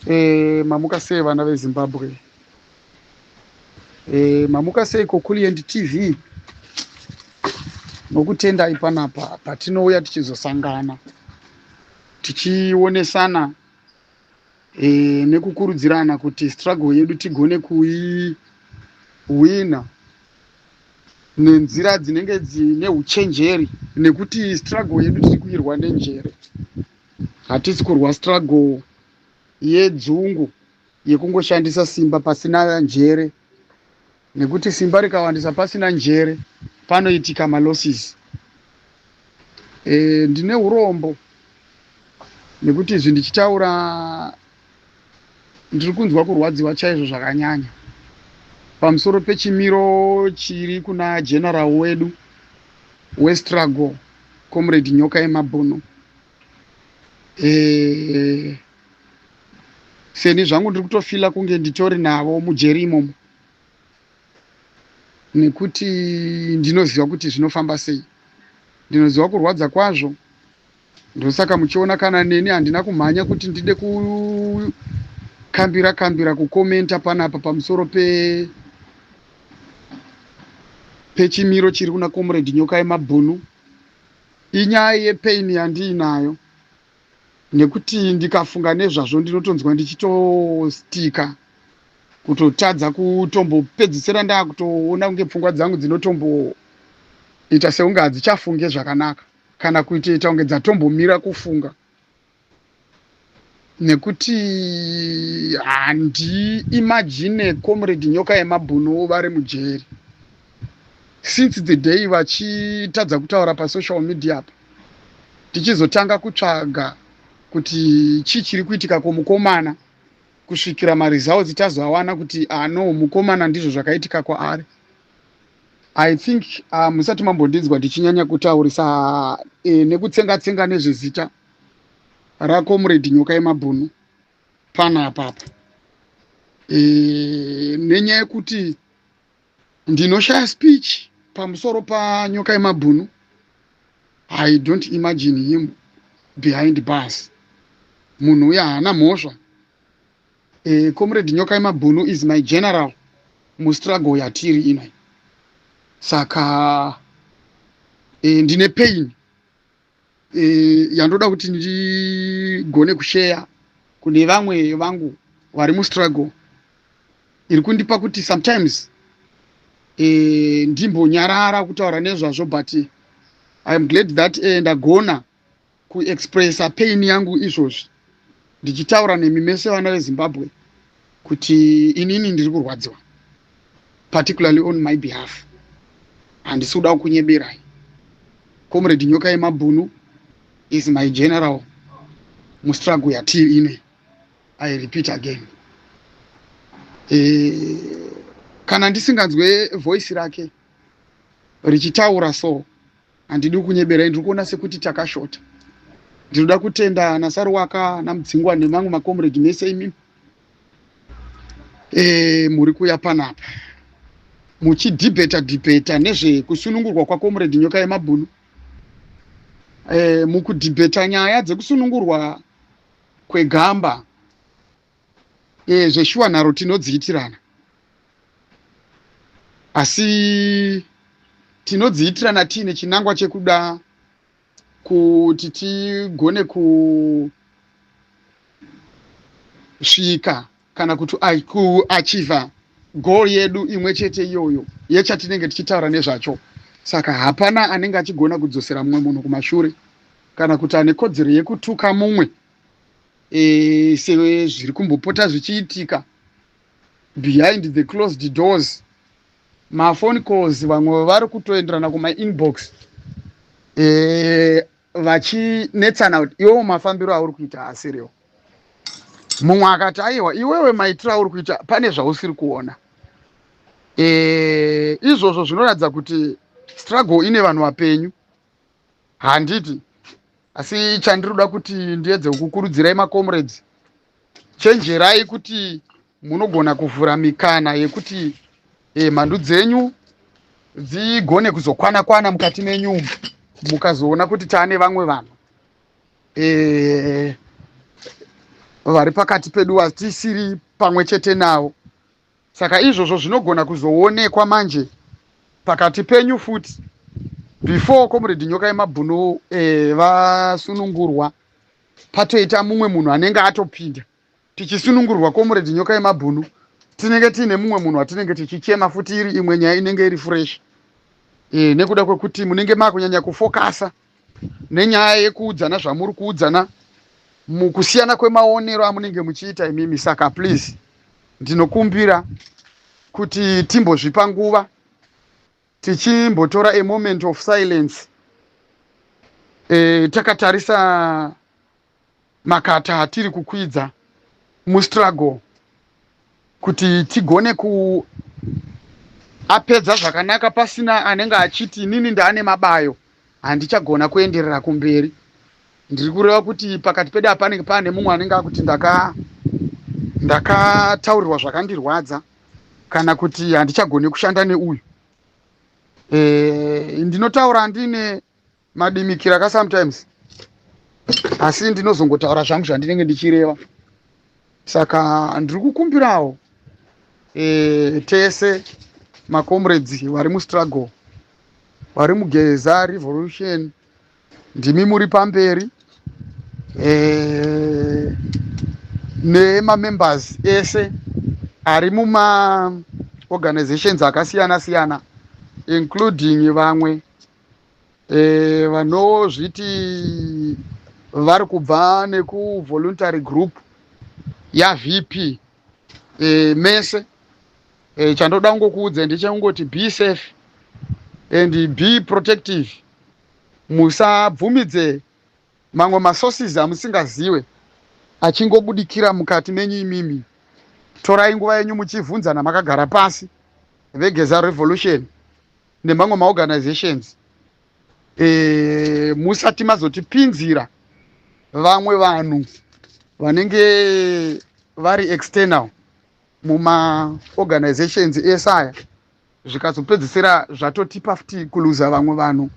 E, mamuka sei vana veZimbabwe? E, mamuka sei koKulient TV? Nokutendai panapa patinouya tichizosangana tichionesana e, nekukurudzirana kuti struggle yedu tigone kuihwina nenzira dzinenge dzine uchenjeri, nekuti struggle yedu tiri kuirwa nenjere. Hatisi kurwa struggle yedzungu yekungoshandisa simba pasina njere, nekuti simba rikawandisa pasina njere panoitika malosses. E, ndine urombo nekuti izvi ndichitaura ndiri kunzwa kurwadziwa chaizvo zvakanyanya pamusoro pechimiro chiri kuna general wedu westruggle, Comrade Nyoka Yemabhunu. E, seni zvangu ndiri kutofila kunge nditori navo mujeri imomo, nekuti ndinoziva kuti zvinofamba sei, ndinoziva kurwadza kwazvo. Ndosaka muchiona kana neni handina kumhanya kuti ndide kukambira kambira kukomenta panapa pamusoro pe pechimiro chiri kuna Comrade Nyoka Yemabhunu. Inyaya yepain yandiinayo, nekuti ndikafunga nezvazvo ndinotonzwa ndichitostika, kutotadza kutombopedzisira ndakutoona kunge pfungwa dzangu dzinotomboita sekunge hadzichafunge zvakanaka, kana kuitoita kunge dzatombomira kufunga, nekuti handiimagine Comrade Nyoka Yemabhunu vari mujeri since the day vachitadza kutaura pasocial media apa. Tichizotanga kutsvaga kuti chii chiri kuitika kumukomana, kusvikira maresults tazoawana kuti ano ah, mukomana ndizvo zvakaitika kwaari. I think musati mambondinzwa ndichinyanya kutaurisa nekutsenga tsenga nezvezita raComrade Nyoka Yemabhunu panapapa, nenyaya yekuti ndinoshaya speech pamusoro paNyoka Yemabhunu. I don't imagine him behind bars. Munhu uyo haana mhosva. Comrade Nyoka Yemabhunu is my general mustruggle yatiri inoi, saka ndine pain yandoda kuti ndigone kusheya kune vamwe vangu vari mustruggle, iri kundipa kuti sometimes ndimbonyarara kutaura nezvazvo. But I am glad that ndagona kuexpressa pain yangu izvozvi ndichitaura nemi mese vana veZimbabwe, kuti inini ndiri kurwadziwa, particularly on my behalf. Handisi kuda kukunyeberai, Comrade Nyoka Yemabhunu is my general mustruggle yatiri ine. I repeat again, kana ndisinganzwe voice rake richitaura, so handidi kunyeberai, ndiri kuona sekuti takashota. Ndinoda kutenda naSaruwaka naMudzingwa nemamwe macomrade mese imimi muri kuya panapa muchidhibheta dhibheta nezvekusunungurwa kwaComrade Nyoka Yemabhunu. Mukudhibheta nyaya dzekusunungurwa kwegamba, zveshuwa nharo tinodziitirana, asi tinodziitirana tiine chinangwa chekuda kuti tigone kusvika kana kuti kuachieva goal yedu imwe chete iyoyo yechatinenge tichitaura nezvacho. Saka hapana anenge achigona kudzosera mumwe munhu kumashure, kana kuti ane kodzero yekutuka mumwe, sezviri kumbopota zvichiitika behind the closed doors, maphone calls. Vamwe vari kutoenderana kumainbox vachinetsana kuti iwewo mafambiro auri kuita asiriwo. Mumwe akati, "Aiwa, iwewe maitiro auri kuita pane zvausiri kuona." Izvozvo zvinoratidza kuti struggle ine vanhu vapenyu, handiti? Asi chandiri kuda kuti ndiedze kukurudzirai macomrades, chenjerai kuti munogona kuvhura mikana yekuti mhandu dzenyu dzigone kuzokwana kwana mukati menyu, mukazoona kuti taane vamwe vanhu. Vari pakati pedu vatisiri pamwe chete navo. Saka izvozvo zvinogona kuzoonekwa manje pakati penyu futi before Comrade Nyoka Yemabhunu vasunungurwa, patoita mumwe munhu anenge atopinda. Tichisunungurwa Comrade Nyoka Yemabhunu, tinenge tiine mumwe munhu watinenge tichichema futi, iri imwe nyaya inenge iri fresh, nekuda kwekuti munenge makunyanya kufokasa nenyaya yekuudzana zvamuri kuudzana mukusiyana kwemaonero amunenge muchiita imimi. Saka please, ndinokumbira kuti timbozvipa nguva, tichimbotora a moment of silence, takatarisa makata atiri kukwidza mustruggle, kuti tigone kuapedza zvakanaka pasina anenge achiti, "Inini ndaane mabayo, handichagona kuenderera kumberi." Ndiri kureva kuti pakati pedu apanenge paane mumwe anenge akuti, "Ndakataurirwa zvakandirwadza," kana kuti, "Handichagoni kushanda neuyu." Ndinotaura ndine madimikira ka sometimes, asi ndinozongotaura zvangu zvandinenge ndichireva. Saka ndiri kukumbirawo tese macomrades vari mustruggle, vari muGeza Revolution, ndimi muri pamberi, nemamembers ese ari mumaorganizations akasiyana siyana, including vamwe vanozviti vari kubva nekuvoluntary group yaVP, mese, chandoda kungokuudza ndechekungoti be safe and be protective. Musabvumidze mamwe masources amusingaziwe achingobudikira mukati menyu imimi. Torai nguva yenyu muchivhunzana makagara pasi, veGeza Revolution nemamwe maorganizations, musati mazotipinzira vamwe vanhu vanenge vari external mumaorganizations ese aya, zvikazopedzisira zvatotipa futi kuluza vamwe vanhu.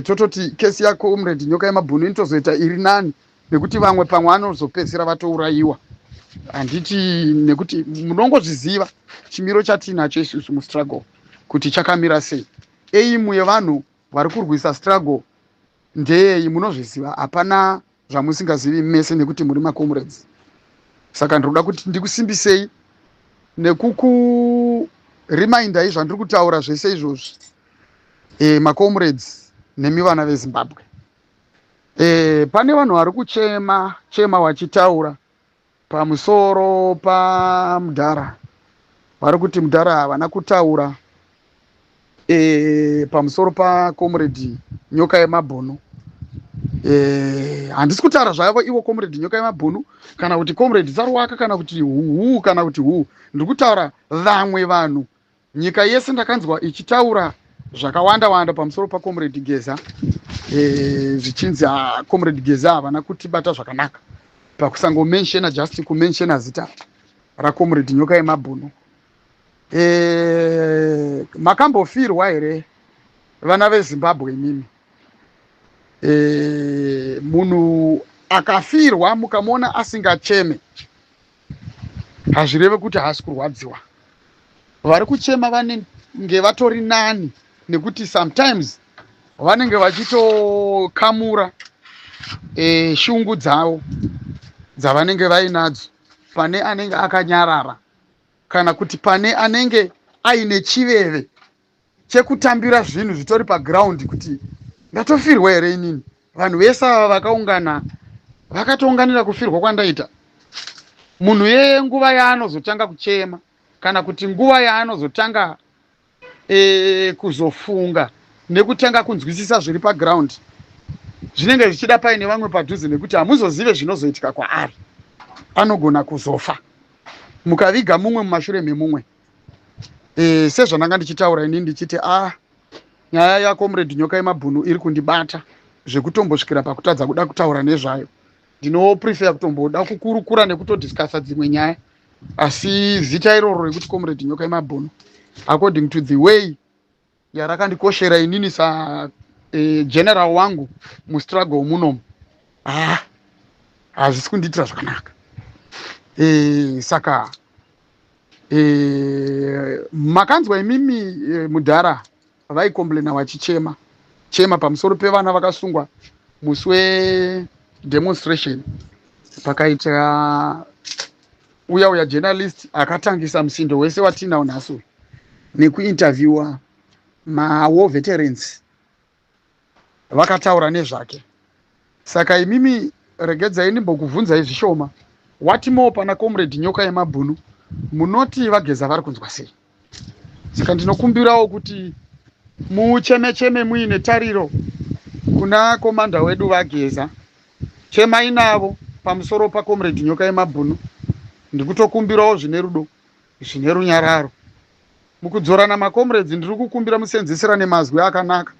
Tototi kesi yacomrade Nyoka Yemabhunu inotozoita iri nani nekuti vamwe pamwe vanozopedzisira vatourayiwa, handiti? Nekuti munongozviziva chimiro chatinacho isusu mustruggle kuti chakamira sei. Aim yevanhu vari kurwisa struggle ndeyei, munozviziva. Hapana zvamusingazivi mese nekuti muri macomrades. Saka ndinoda kuti ndikusimbisei nekukurimindai zvandiri kutaura zvese izvozvi, macomrades nemi vana veZimbabwe. Pane vanhu vari kuchema chema vachitaura pamusoro pamudhara. Vari kuti mudhara havana kutaura pamusoro pacomrade Nyoka Yemabhunu. Handisi kutaura zvavo ivo Comrade Nyoka Yemabhunu, kana kuti Comrade Saruwaka, kana kuti huhu, kana kuti huu. Ndiri kutaura vamwe vanhu. Nyika yese ndakanzwa ichitaura zvakawanda wanda pamusoro pacomrade Geza, zvichinzi comrade Geza havana kutibata zvakanaka pakusangomentiona, just kumentiona zita racomrade Nyoka Yemabhunu. Makambofirwa here, vana veZimbabwe imimi? Munhu akafirwa mukamuona asingacheme, hazvireve kuti haasi kurwadziwa. Vari kuchema vanenge vatori nani, nekuti sometimes vanenge vachitokamura shungu dzavo dzavanenge vainadzo pane anenge akanyarara, kana kuti pane anenge aine chiveve chekutambira zvinhu zvitori paground, kuti, "Ndatofirwa here inini? Vanhu vese ava vakaungana vakatounganira kufirwa kwandaita?" Munhu yeye nguva yaanozotanga kuchema, kana kuti nguva yaanozotanga kuzofunga nekutanga kunzwisisa zviri paground, zvinenge zvichida paine vamwe padhuze, nekuti hamuzozive zvinozoitika kwaari. Anogona kuzofa mukaviga mumwe mumashure memumwe. Sezvandanga ndichitaura inini, ndichiti a nyaya yacomrade Nyoka Yemabhunu iri kundibata zvekutombosvikira pakutadza kuda kutaura nezvayo. Ndinoprefer kutomboda kukurukura nekutodiscussa dzimwe nyaya, asi zita iroro rekuti Comrade Nyoka Yemabhunu, according to the way yarakandikoshera inini sa general wangu mustruggle munomu, hazvisi kundiitira zvakanaka. Saka makanzwa imimi mudhara vaikomplaina vachichema chema pamusoro pevana vakasungwa musi wedemonstration. Pakaita uya uya journalist akatangisa musindo wese watinawo nhasi uyu nekuinterviewa mawar veterans, vakataura nezvake. Saka imimi regedzai ndimbokubvunzai zvishoma. What more pana Comrade Nyoka Yemabhunu, munoti vaGeza vari kunzwa sei? Saka ndinokumbirawo kuti mucheme cheme muine tariro kuna commander wedu vaGeza. Chemai navo pamusoro paComrade Nyoka Yemabhunu. Ndikutokumbirawo zvine rudo, zvine runyararo, mukudzorana macomrades. Ndiri kukumbira musenzesera nemazwi akanaka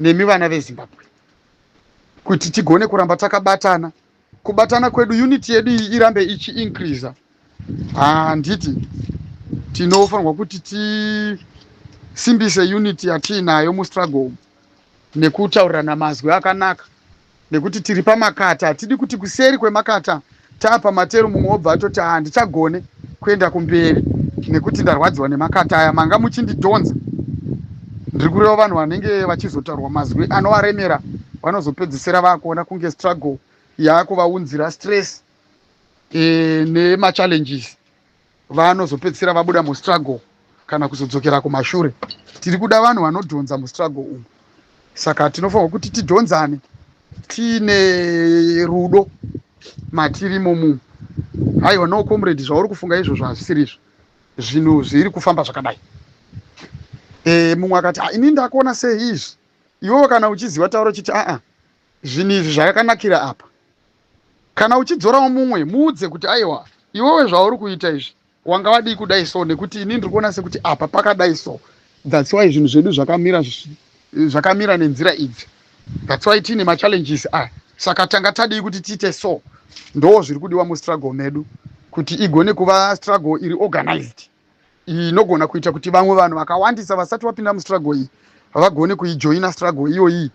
nemi vana veZimbabwe kuti tigone kuramba takabatana. Kubatana kwedu, unity yedu iyi irambe ichiincreasa, handiti? Tinofanirwa kuti tisimbise unity yatiinayo mustruggle nekutaurirana mazwi akanaka, nekuti tiri pamakata. Hatidi kuti kuseri kwemakata taapa matero, mumwe wobva atoti, "Handichagone kuenda kumberi nekuti ndarwadziwa nemakata aya manga muchindidhonza." Ndiri kureva vanhu vanenge vachizotaurwa mazwi anovaremera, vanozopedzisira vakuona kunge struggle yaakuvaunzira stress nemachallenges, vanozopedzisira vabuda mustruggle kana kuzodzokera kumashure. Tiri kuda vanhu vanodhonza mustruggle umu. Saka tinofanirwa kuti tidhonzane tiine rudo matiri imomu. "Aiwa, no comrade, zvauri kufunga izvozvo hazvisiri izvo, zvinhu zviri kufamba zvakadai." Mumwe akati, "Ini ndakuona sei izvi?" Iwewe kana uchiziva, taura uchiti, "Aa, zvinhu izvi zvakakanakira apa." Kana uchidzorawo mumwe, muudze kuti, "Aiwa, iwewe zvauri kuita izvi wanga wadii kudai so, nekuti ini ndiri kuona sekuti apa pakadai so. That's why zvinhu zvedu zvakamira zvakamira nenzira idzi. That's why tiine machallenges aya. Saka tanga tadii kuti tiite so?" Ndo zviri kudiwa mustruggle medu, kuti igone kuva struggle iri organized, inogona kuita kuti vamwe vanhu vakawandisa vasati vapinda mustruggle iyi vagone kuijoina struggle iyoyi.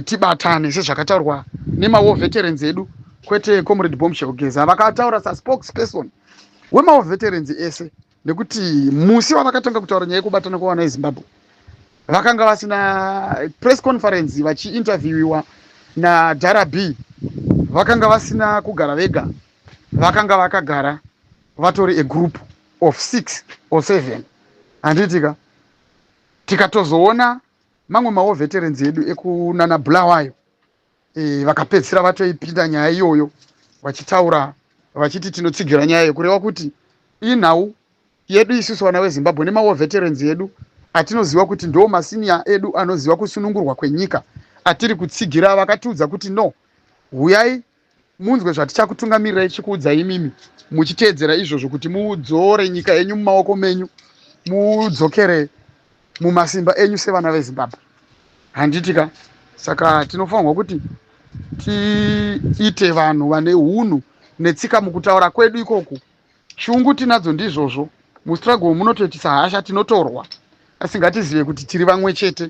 Tibatane sezvakataurwa nemawar veterans edu, kwete Comrade Bombshell Geza. Vakataura saspokesperson wemawar veterans ese, nekuti musi wavakatanga kutaura nyaya yekubatana kwavana veZimbabwe, vakanga vasina press conference vachiinterviewiwa nadhara B, vakanga vasina kugara vega, vakanga vakagara vatori a group of six or seven, handitika? Tikatozoona mamwe mawar veterans edu ekunana Bulawayo vakapedzisira vatoipinda nyaya iyoyo, vachitaura vachiti tinotsigira nyaya iyo, kureva kuti inhau yedu isusu vana veZimbabwe nemawar veterans edu atinoziva kuti ndo masenior edu anoziva kusunungurwa kwenyika atiri kutsigira. Vakatiudza kuti, "No, huyai munzwe zvatichakutungamirirai, chikuudzai imimi muchiteedzera izvozvo kuti mudzore nyika yenyu mumaoko menyu, mudzokere mumasimba enyu sevana veZimbabwe," handitika? Saka tinofanirwa kuti tiite vanhu vane hunhu netsika mukutaura kwedu ikoku. Shungu tinadzo, ndizvozvo, mustruggle munotoitisa hasha, tinotorwa, asi ngatizive kuti tiri vamwe chete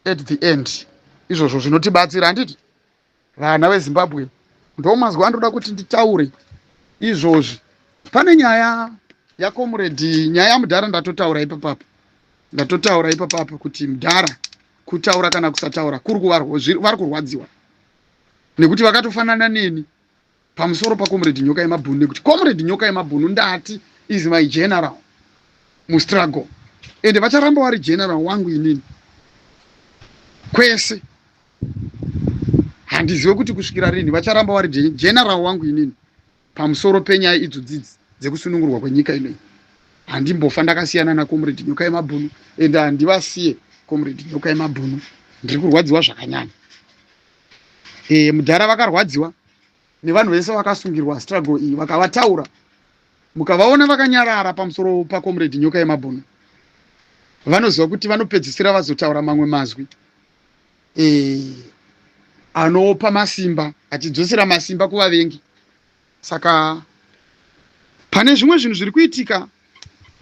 at the end. Izvozvo zvinotibatsira, handiti, vana veZimbabwe? Ndo mazwi andoda kuti nditaure izvozvi. Pane nyaya yacomrade, nyaya yamudhara, ndatotaura ipapapo, ndatotaura ipapapo kuti mudhara kutaura kana kusataura kuri vari kurwadziwa, nekuti vakatofanana neni pamusoro paComrade Nyoka Yemabhunu, nekuti Comrade Nyoka Yemabhunu, ndati, is my general mustruggle, ende vacharamba vari general wangu inini kwese. Handizive kuti kusvikira rini vacharamba vari general wangu inini pamusoro penyaya idzo dzidzi dzekusunungurwa kwenyika inoi. Handimbofa ndakasiyana naComrade Nyoka Yemabhunu, ende handivasiye Comrade Nyoka Yemabhunu. Ndiri kurwadziwa zvakanyanya. Mudhara vakarwadziwa nevanhu vese vakasungirwa struggle iyi, vakavataura. Mukavaona vakanyarara pamusoro paComrade Nyoka Yemabhunu, vanoziva kuti vanopedzisira vazotaura mamwe mazwi anopa masimba, achidzosera masimba kuvavengi. Saka pane zvimwe zvinhu zviri kuitika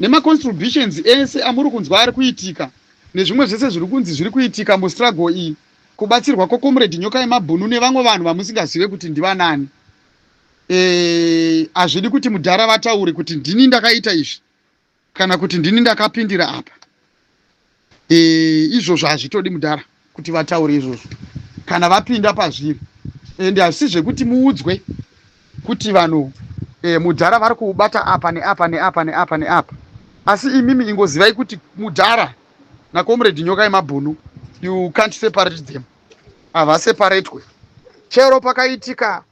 nemacontributions ese amuri kunzwa ari kuitika, nezvimwe zvese zviri kunzi zviri kuitika mustruggle iyi, kubatsirwa kwacomrade Nyoka Yemabhunu nevamwe vanhu vamusingazive kuti ndivanani. Hazvidi kuti mudhara vataure kuti ndini ndakaita izvi kana kuti ndini ndakapindira apa. Izvozvo hazvitodi mudhara kuti vataure izvozvo kana vapinda pazviri, ende hazvisi zvekuti muudzwe kuti vanhu mudhara vari kuubata apa neapa neapa neapa neapa, asi imimi ingozivai kuti mudhara naComrade Nyoka Yemabhunu, you can't separate them, havaseparatwe. Chero pakaitika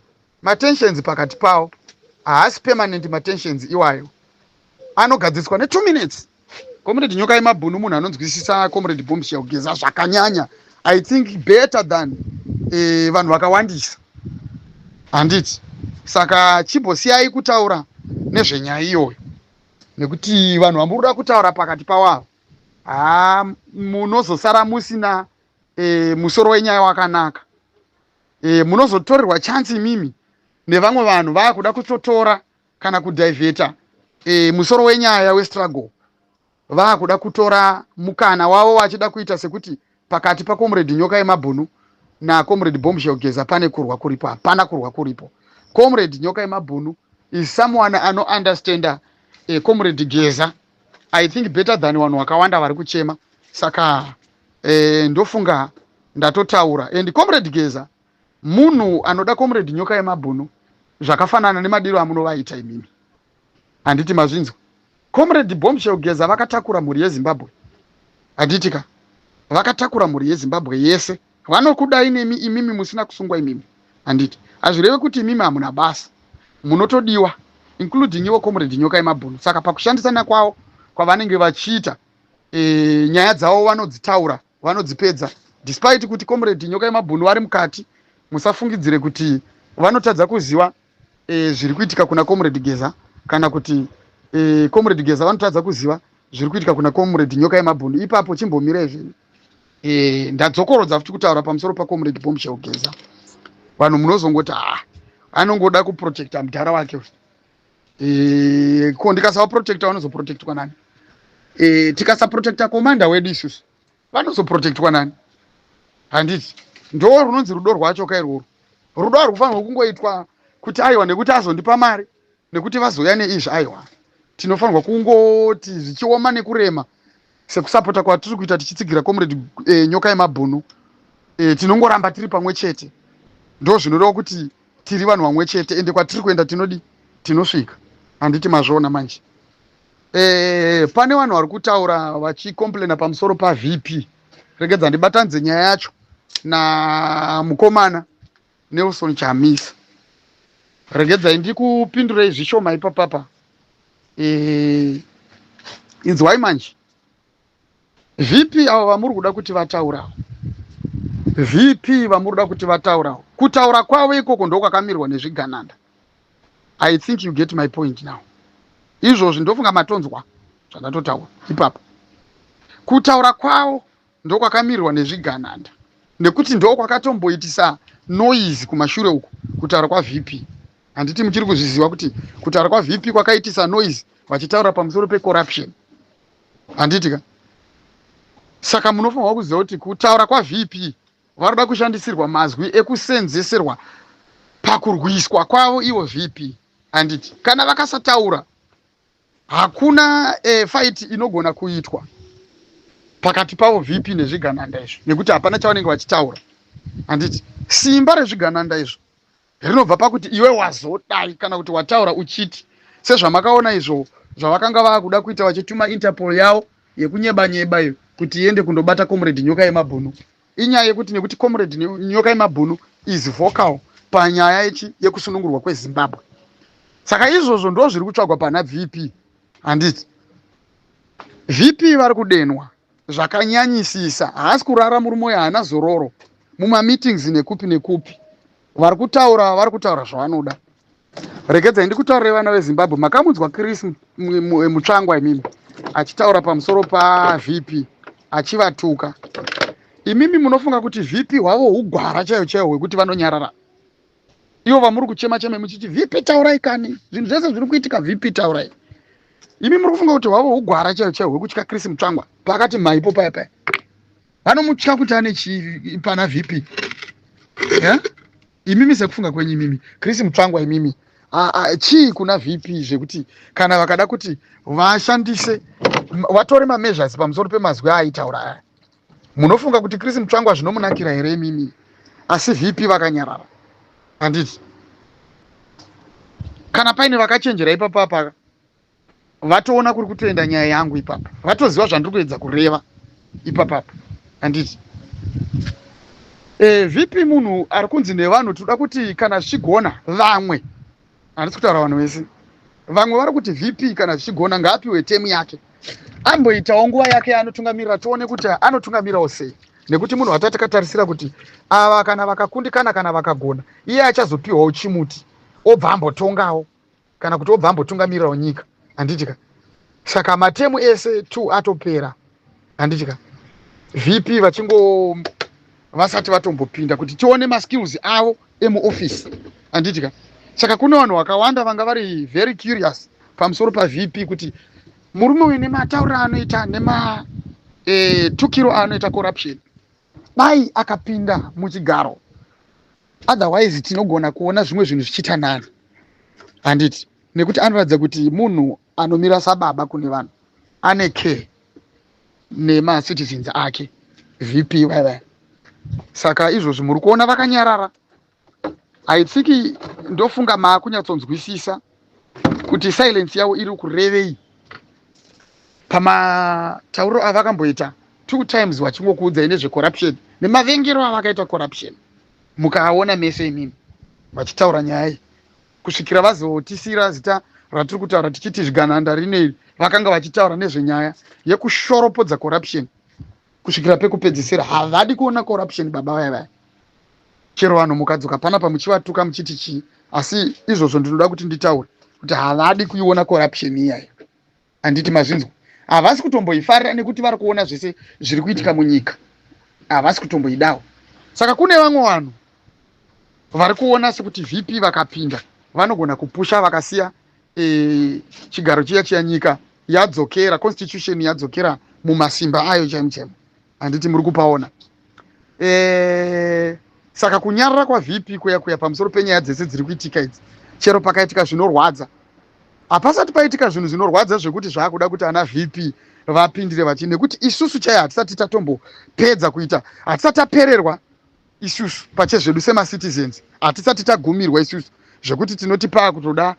matensions pakati pavo, haasi permanent matensions iwayo, anogadziswa ne2 minutes. Comrade Nyoka Yemabhunu munhu anonzwisisa Comrade Bombshell Geza zvakanyanya, I think better than vanhu vakawandisa, handiti? Saka chimbosiyai kutaura nezvenyaya iyoyo, nekuti vanhu vamuri kutaura pakati pawavo, ha, munozosara musina musoro wenyaya wakanaka. Munozotorerwa chance imimi nevamwe vanhu vaakuda kutotora kana kudivheta musoro wenyaya westruggle, vaakuda kutora mukana wavo vachida kuita sekuti pakati paComrade Nyoka Yemabhunu naComrade Bombshell Geza pane kurwa kuripo. Hapana kurwa kuripo. Comrade Nyoka Yemabhunu is someone anounderstanda Comrade Geza, I think, better than vanhu vakawanda vari kuchema. Saka ndofunga ndatotaura. And Comrade Geza munhu anoda Comrade Nyoka Yemabhunu zvakafanana nemadiro amunovaita imimi, handiti mazvinzwa? Comrade Bombshell Geza vakatakura mhuri yeZimbabwe, handiti ka? Vakatakura mhuri yeZimbabwe yese. Vanokudai nemi imimi musina kusungwa imimi, handiti? Hazvireve kuti imimi hamuna basa, munotodiwa, including ivo Comrade Nyoka Yemabhunu. Saka pakushandisana kwavo kwavanenge vachiita, nyaya dzavo vanodzitaura, vanodzipedza, despite kuti Comrade Nyoka Yemabhunu vari mukati. Musafungidzire kuti vanotadza kuziva zviri kuitika kuna Comrade Geza, kana kuti Comrade Geza vanotadza kuziva zviri kuitika kuna Comrade Nyoka Yemabhunu. Ipapo chimbomirai zvenyu. Ndadzokorodza futi kutaura pamusoro paComrade Bombshell Geza. Vanhu munozongoti, "Ah, anongoda kuprotecta mudhara wake." Ko ndikasavaprotecta, vanozoprotectwa nani? Tikasaprotecta commander wedu isusu, vanozoprotectwa nani, handiti? Ndo runonzi rudo rwacho kairworwo. Rudo harufanirwa kungoitwa kuti aiwa, nekuti azondipa mari, nekuti vazouya neizvi. Aiwa, tinofanirwa kungoti zvichioma nekurema, sekusapota kwatiri kuita tichitsigira Comrade Nyoka Yemabhunu, tinongoramba tiri pamwe chete. Ndo zvinoreva kuti tiri vanhu vamwe chete, ende kwatiri kuenda tinodi tinosvika, handiti mazviona manje? Pane vanhu vari kutaura vachicomplaina pamusoro paVP. Regedza ndibatanidze nyaya yacho namukomana Nelson Chamisa. Regedzai ndikupindurei zvishoma ipapapa. Inzwai manje, VP avo vamuri kuda kuti vataurawo, VP vamuri kuda kuti vataurawo, kutaura kwavo ikoko ndokwakamirwa nezvigananda. I think you get my point now. Izvozvi ndofunga matonzwa zvandatotaura ipapo. Kutaura kwavo ndokwakamirwa nezvigananda, nekuti ndo kwakatomboitisa noise kumashure uku, kutaura kwaVP, handiti muchiri kuzviziva kuti kutaura kwaVP kwakaitisa noise vachitaura pamusoro pecorruption, handiti ka? Saka munofanirwa kuziva kuti kutaura kwaVP, varoda kushandisirwa mazwi ekusenzeserwa pakurwiswa kwavo ivo VP, handiti? Kana vakasataura, hakuna fight inogona kuitwa pakati pavo VP nezvigananda izvo, nekuti hapana chavanenge vachitaura, handiti? Simba rezvigananda izvo rinobva pakuti iwe wazodai kana kuti wataura uchiti, sezvamakaona izvo zvavakanga vaakuda kuita vachituma Interpol yavo yekunyeba-nyeba iyo kuti iende kundobata Comrade Nyoka Yemabhunu. Inyaya yekuti nekuti Comrade Nyoka Yemabhunu is vocal panyaya yechi yekusunungurwa kweZimbabwe. Saka izvozvo ndo zviri kutsvagwa pana VP, handiti? VP vari kudenwa zvakanyanyisisa, haasi kurara murume uyo, haana zororo mumameetings nekupi nekupi. Vari kutaura, vari kutaura zvavanoda. Regedzai ndikutaurire, vana veZimbabwe, makamunzwa Chris Mutsvangwa imimi achitaura pamusoro paVP, achivatuka. Imimi munofunga kuti VP hwavo hugwara chaiyo chaiwo hwekuti vanonyarara, ivo vamuri kuchema chema muchiti, "VP taurai kani, zvinhu zvese zviri kuitika, VP taurai"? Imi muri kufunga kuti hwavo hugwara chaiyo chaiwo hwekutya Chris Mutsvangwa pakati maipo paya paya? Vanomutya kuti ane chii pana VP, yeah? Imimi sekufunga kwenyu imimi, Chris Mutsvangwa, imimi Chii kuna VP zvekuti kana vakada kuti vashandise, vatore mameasures pamusoro pemazwi aaitaura aya? Munofunga kuti Chris Mutsvangwa zvinomunakira here imimi? Asi VP vakanyarara, handiti? Kana paine vakachenjera ipapapa, vatoona kuri kutoenda nyaya yangu ipapa, vatoziva zvandiri kuedza kureva ipapapa, handiti? VP munhu ari kunzi nevanhu, tinoda kuti kana zvichigona, vamwe, handisi kutaura vanhu vese, vamwe vari kuti VP kana zvichigona ngaapiwe term yake, amboitawo nguva yake yaanotungamirira, tione kuti anotungamirawo sei, nekuti munhu wata takatarisira kuti ava kana vakakundikana, kana vakagona, iye achazopiwawo chimuti, obva ambotongawo, kana kuti obva ambotungamirirawo nyika, handitika? Saka materm ese two atopera, handitika? VP vachingo vasati vatombopinda kuti tione maskills avo emuofisi, handitika? Saka kune vanhu vakawanda vanga vari very curious pamusoro paVP, kuti murume uyu nematauriro anoita, nematukiro aanoita corruption, dai akapinda muchigaro, otherwise tinogona kuona zvimwe zvinhu zvichiita nani, handiti? Nekuti anoratidza kuti munhu anomira sababa kune vanhu, ane care nemacitizens ake, VP vaya. Saka izvozvi muri kuona vakanyarara. Haitsiki, ndofunga maakunyatsonzwisisa kuti silence yavo iri kurevei pamatauriro avakamboita two times vachingokuudzai nezvecorruption nemavengero avakaita corruption. Mukaona mese imimi vachitaura nyaya iyi kusvikira vazotisiyira zita ratiri kutaura tichiti zvigananda rinei, vakanga vachitaura nezvenyaya yekushoropodza corruption kusvikira pekupedzisira. Havadi kuona corruption baba vaya vaya, chero vanhu mukadzoka panapa muchivatuka muchiti chii, asi izvozvo ndinoda kuti nditaure kuti havadi kuiona corruption iyayo, handiti mazvinzwa? Havasi kutomboifarira nekuti vari kuona zvese zviri kuitika munyika, havasi kutomboidawo. Saka kune vamwe vanhu vari kuona sekuti VP vakapinda vanogona kupusha, vakasiya chigaro chiya chiya, nyika yadzokera, constitution yadzokera mumasimba ayo chaimo chaimo, handiti muri kupaona? Saka kunyarara kwaVP kuya kuya pamusoro penyaya dzese dziri kuitika idzi, chero pakaitika zvinorwadza, hapasati paitika zvinhu zvinorwadza zvekuti zvaakuda kuti ana VP vapindire vachi, nekuti isusu chaiyo hatisati tatombopedza kuita, hatisati tapererwa isusu pachezvedu semacitizens, hatisati tagumirwa isusu zvekuti tinoti paakutoda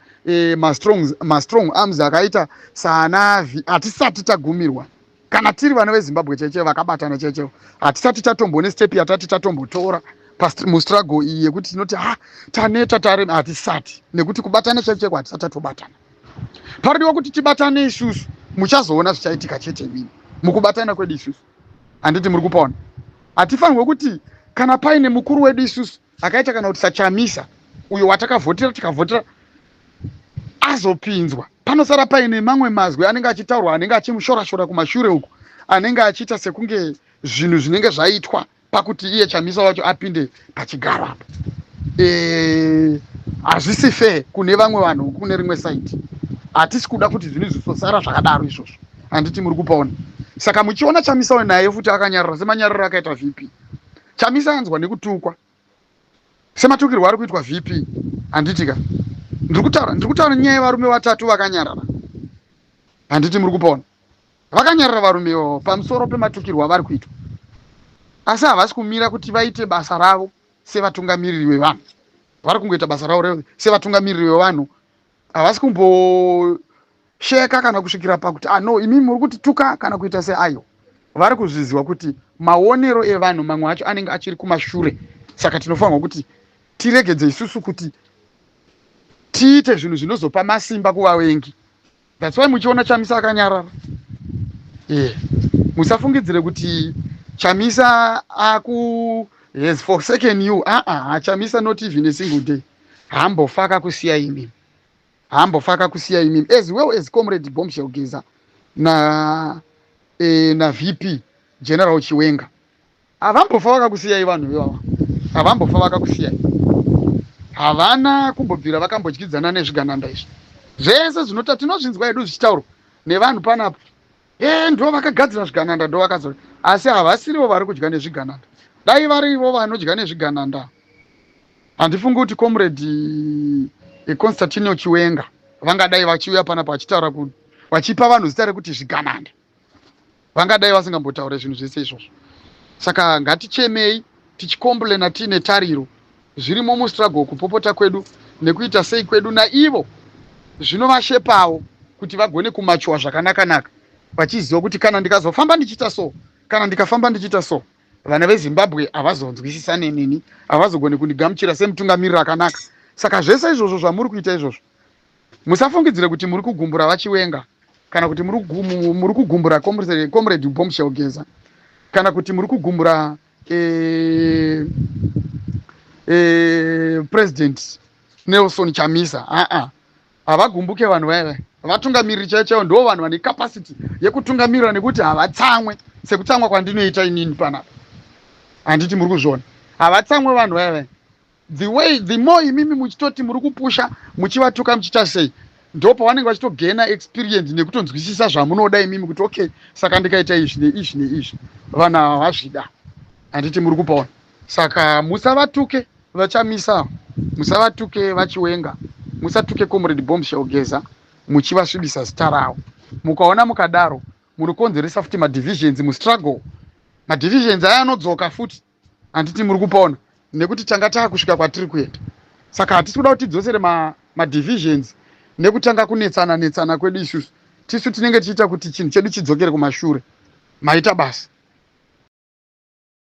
mastrong arms akaita saana. Hatisati tagumirwa kana tiri vana veZimbabwe chaichaivo vakabatana chaichaivo. Hatisati tatombone step yatati tatombotora mustruggle iyi yekuti tinoti ha, taneta, tarema. Hatisati, nekuti kubatana chaicho chaiko hatisati tatobatana. Parodiwa kuti tibatane isusu, muchazoona zvichaitika chete imini mukubatana kwedu isusu, handiti muri kupaona? Hatifanirwe kuti kana paine mukuru wedu isusu akaita kana kuti saChamisa uyo watakavhotera, tikavhotera azopinzwa, panosara paine mamwe mazwi anenge achitaurwa, anenge achimushora-shora kumashure uku, anenge achiita sekunge zvinhu zvinenge zvaitwa pakuti iye Chamisa wacho apinde pachigaro apa. Hazvisi fair kune vamwe vanhu kune rimwe side. Hatisi kuda kuti zvinhu zvisosara zvakadaro izvozvo, handiti muri kupaona? Saka muchiona Chamisa naye futi akanyarara semanyararo akaita VP. Chamisa anzwa nekutukwa sematukirwo ari kuitwa VP, handitika? Ndiri kutaura nyaya yevarume vatatu vakanyarara, handiti muri kupaona? Vakanyarara varume ivavo pamusoro pematukirwo avari kuitwa, asi havasi kumira kuti vaite basa ravo sevatungamiriri vevanhu. Vari kungoita basa ravo sevatungamiriri vevanhu. Havasi kumbosheka kana kusvikira pakuti, "Ah no, imimi muri kutituka," kana kuita seayo. Vari kuzviziva kuti maonero evanhu mamwe acho anenge achiri kumashure, saka tinofanirwa kuti tiregedze isusu kuti tiite zvinhu zvinozopa masimba kuvavengi. That's why muchiona Chamisa akanyarara. Yeah. Musafungidzire kuti Chamisa aku has forsaken you. Aa ah, ah, Chamisa not even a single day hambofa akakusiya imimi, hambofa akakusiya imimi, as well as Comrade Bombshell Geza na VP General Chiwenga. Havambofa vakakusiyai vanhu ivava, havambofa vakakusiyai. Havana kumbobvira vakambodyidzana nezvigananda izvi zvese zvinota tinozvinzwa hedu zvichitaurwa nevanhu panapa, e ndo vakagadzira zvigananda, ndo vakazo, asi havasirivo vari kudya nezvigananda. Dai varivo vanodya nezvigananda, handifungi kuti Comrade Constantino Chiwenga vangadai vachiuya panapa vachitaura vachipa vanhu zita rekuti zvigananda, vangadai vasingambotaure zvinhu zvese izvozvo. Saka ngatichemei tichikomplena tiine tariro. Zvirimo mustruggle, kupopota kwedu nekuita sei kwedu naivo zvinovashepawo kuti vagone kumachuwa zvakanaka-naka, vachiziva kuti kana ndikazofamba ndichiita so, kana ndikafamba ndichiita so, vana veZimbabwe havazonzwisisane neni, havazogoni kundigamuchira semutungamiriri akanaka. Saka zvese izvozvo zvamuri kuita izvozvo, musafungidzire kuti muri kugumbura vaChiwenga, kana kuti muri kugumbura Comrade Bombshell Geza, kana kuti muri kugumbura President Nelson Chamisa. Aa, havagumbuke vanhu vaya. Vatungamiriri chaivo chaivo ndo vanhu vane capacity yekutungamirira, nekuti havatsamwe sekutsamwa kwandinoita inini panapa. Handiti muri kuzviona? Havatsamwe vanhu vaya vaya. The way, the more imimi muchitoti muri kupusha, muchivatuka, muchiita sei, ndo pavanenge vachitogena experience nekutonzwisisa zvamunoda imimi, kuti okay, saka ndikaita izvi neizvi neizvi, vanhu ava vazvida. Handiti muri kupaona? Saka musavatuke vaChamisa, musavatuke vaChiwenga, musatuke Comrade Bombshell Geza muchivasvibisa zita ravo. Mukaona mukadaro, munokonzeresa futi madivisions mustruggle. Madivisions aya anodzoka futi. Handiti muri kupaona? Nekuti tanga taakusvika kwatiri kuenda, saka hatisi kuda kuti tidzosere madivisions nekutanga kunetsana netsana kwedu isusu. Tisu tinenge tichiita kuti chinhu chedu chidzokere kumashure. Maita basa.